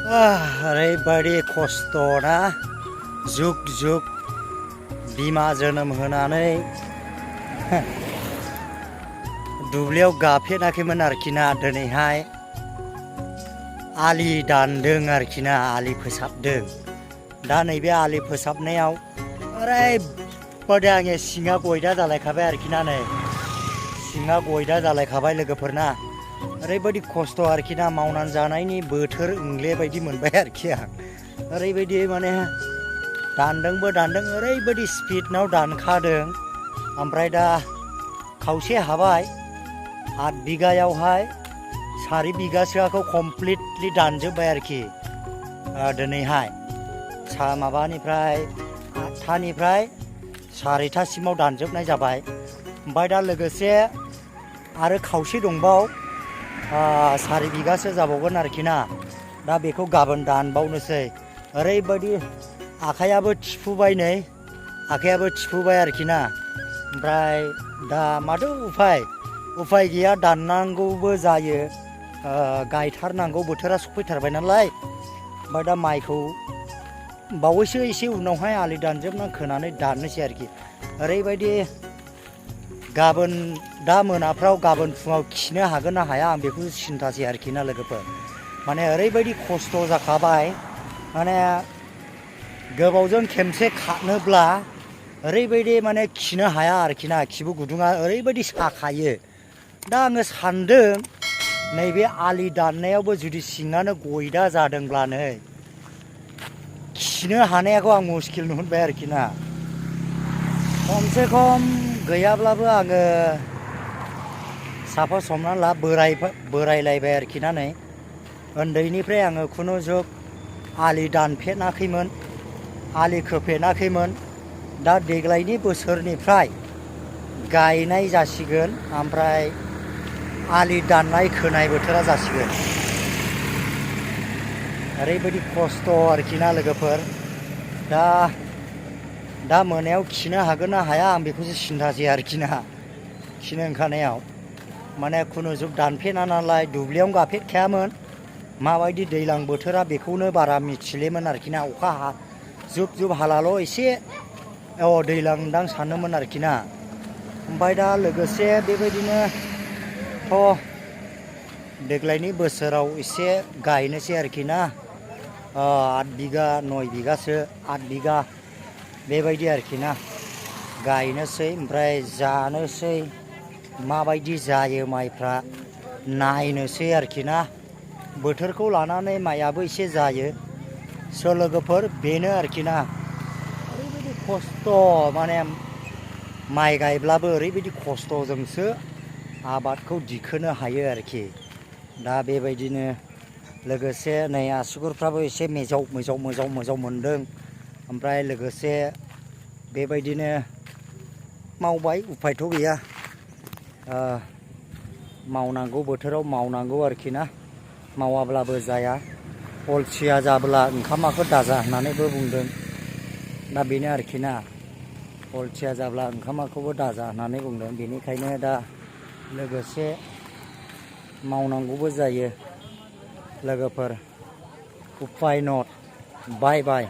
ओरैबायदि खस्थ'ना जुग जुग बिमा जोनोम होनानै दुब्लियाव गाफेराखैमोन आरोखि ना दिनैहाय आलि दानदों आरोखि ना आलि फोसाबदों। दा नैबे आलि फोसाबनायाव ओरैबायदि आङो सिङा गयदा जालायखाबाय आरोखि ना नै सिङा गयदा जालायखाबाय लोगोफोरना ओरैबायदि खस्थ' आरोखि ना मावनानै जानायनि बोथोर ओंले बायदि मोनबाय आरोखि आं ओरैबायदि माने दानदोंबो दानदों ओरैबायदि स्पिडनाव दानखादों ओमफ्राय दा खावसे हाबाय 8 बिगायावहाय 4 बिगासोखौ कमप्लिटलि दानजोब्बाय आरोखि दिनैहाय माबानिफ्राय 8थानिफ्राय 4थासिमाव दानजोबनाय जाबाय। ओमफ्राय दा लोगोसे आरो खावसे दंबाव 4 बिगासो जाबावगोन आरोखि ना दा बेखौ गाबोन दानबावनोसै ओरैबायदि आखायाबो थिफुबाय नै आखायाबो थिफुबाय आरोखि ना ओमफ्राय दा माथो उफाय गैया दाननांगौबो जायो गायथारनांगौ बोथोरा सफैथारबाय नालाय। ओमफ्राय दा माइखौ बावैसो एसे उनावहाय आलि दानजोबना खोनानै दाननोसै आरोखि ओरैबायदि गाबोन दा मोनाफ्राव गाबोन फुङाव खिनो हागोन ना हाया आं बेखौ सिन्थासै आरोखि ना लोगोफोर माने ओरैबायदि खस्थ' जाखाबाय माने गोबावजों खेमसे खानोब्ला ओरैबायदि माने खिनो हाया आरोखि ना खिबु गुदुङा ओरैबायदि साखायो। दा आङो सान्दों नैबे आलि दाननायावबो जुदि सिङानो गयदा जादोंब्ला नै खिनो हानायखौ आं मुस्किल नुहुरबाय आरोखि ना खमसे खम गैयाब्लाबो आङो साफा हमनानै ला बोरायलायबाय आरोखि ना नै उन्दैनिफ्राय आङो खुनु जुग आलि दानफेराखैमोन आलि खोफेराखैमोन दा देग्लायनि बोसोरनिफ्राय गायनाय जासिगोन ओमफ्राय आलि दाननाय खोनाय बोथोरा जासिगोन ओरैबायदि खस्थ' आरोखि ना लोगोफोर दा मोनायाव खिनो हागोन ना हाया आं बेखौसो सिन्थासै आरोखि ना खिनो ओंखारनायाव माने खुनु जुग दानफेरा नालाय दुब्लियावनो गाफेरखायामोन माबायदि दैज्लां बोथोरा बेखौनो बारा मिथिलेमोन आरोखि ना अखा जुब जुब हालाल' एसे दैज्लांदां सानोमोन आरोखि ना। ओमफ्राय दा लोगोसे बेबायदिनोथ' देग्लायनि बोसोराव एसे गायनोसै आरोखि ना 8 बिगा 9 बिगासो 8 बिगा बेबायदि आरोखि ना गायनोसै ओमफ्राय जानोसै माबायदि जायो माइफ्रा नायनोसै आरोखि ना बोथोरखौ लानानै माइयाबो एसे जायो लोगोफोर बेनो आरोखि ना ओरैबायदि खस्थ' माने माइ गायब्लाबो ओरैबायदि खस्थ'जोंसो आबादखौ दिखोनो हायो आरोखि दा बेबायदिनो लोगोसे नै आसुगुरफ्राबो एसे मेजाव मोनदों ओमफ्राय लोगोसे बेबायदिनो मावबाय उफायथ' गैया मावनांगौ बोथोराव मावनांगौ आरोखि ना मावाब्लाबो जाया अलसिया जाब्ला ओंखामाखौ दाजा होननानैबो बुंदों दा बेनो आरोखि ना अलसिया जाब्ला ओंखामाखौबो दाजा होननानै बुंदों बेनिखायनो दा लोगोसे मावनांगौबो जायो लोगोफोर उफाय नट बाय बाय।